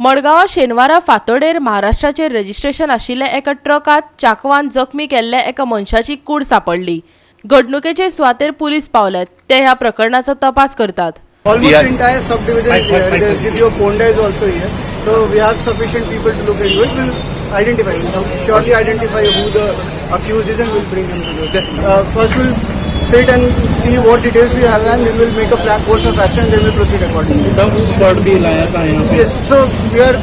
मडगांवां शेनवारा फांतोडेर महाराष्ट्राचेर रजिस्ट्रेशन आशिल्ल्या एका ट्रकांत चाकवान जखमी केल्ल्या एका मनशाची कूड सांपडली. घडणुकेचे सुवातेर पुलीस पावल्यात. ते ह्या प्रकरणाचो तपास करतात. Almost entire subdivision is here. The SDPO Ponda is also here. So we have sufficient people to look into it. We'll identify. We'll surely identify who the accused is and we'll bring him to the. First we'll sit and see what details we have and we will make a plan, course of action, and then we'll proceed accordingly. Dog squad भी लाया था यहाँ pay? Yes, so we are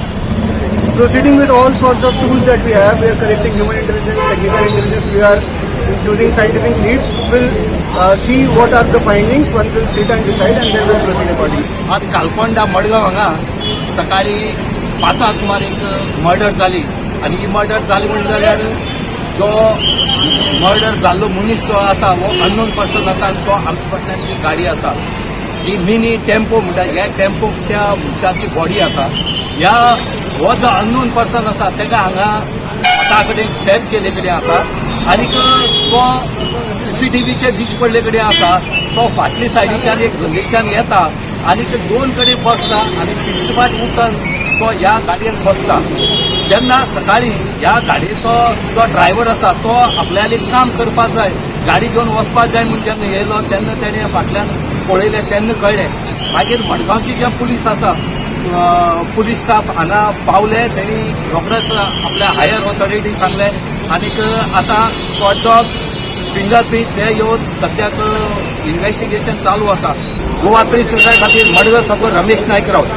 proceeding with all sorts of tools that we have. We are collecting human intelligence, technical intelligence. We are using scientific leads. We'll see what are the findings. Once we'll sit and decide and then we'll proceed accordingly. आज कालकोंडा मडगांव हांगा सकाळी 5 सुमार एक murder जाली आनी ही murder जाली म्हणून जाल्यार जो मर्डर जाल्लो मनीस जो आसा हो अननोन पर्सन आसा आनी तो आमच्या फाटल्यान जी गाडी आसा, जी मिनी टेम्पो म्हणटा, ह्या टेम्पो त्या मनशाची बॉडी आसा. ह्या हो जो अननोन पर्सन आसा ताका हांगा हाता कडेन स्टॅब केल्ले कडेन आसा आनीक तो सीसीटीव्हीचेर दिश्टी पडले कडेन आसा. तो फाटले सायडीच्यान एक गल्लीच्यान येता आनी ते दोन कडेन बसता आनी तिसरे फाट उठून तो ह्या गाडयेन बसता. तेन्ना सकाळी ह्या गाडयेचो जो ड्रायव्हर आसा तो आपल्याले काम करपाक जाय, गाडी घेवन वचपाक जाय म्हूण जेन्ना येयलो तेन्ना तेणें फाटल्यान पळयलें तेन्ना कळ्ळें. मागीर मडगांवची जे पुलीस आसा, पुलीस स्टाफ हांगा पावले. तेणी रोखडेच आपल्या हायर ऑथॉरिटी सांगलें आनीक आतां स्पॉट डॉग, फिंगर प्रिंट्स हे येवन सद्याक इन्व्हेस्टिगेशन चालू आसा. गोवा प्रेस खातीर मडगांव साकून रमेश नायक रावत.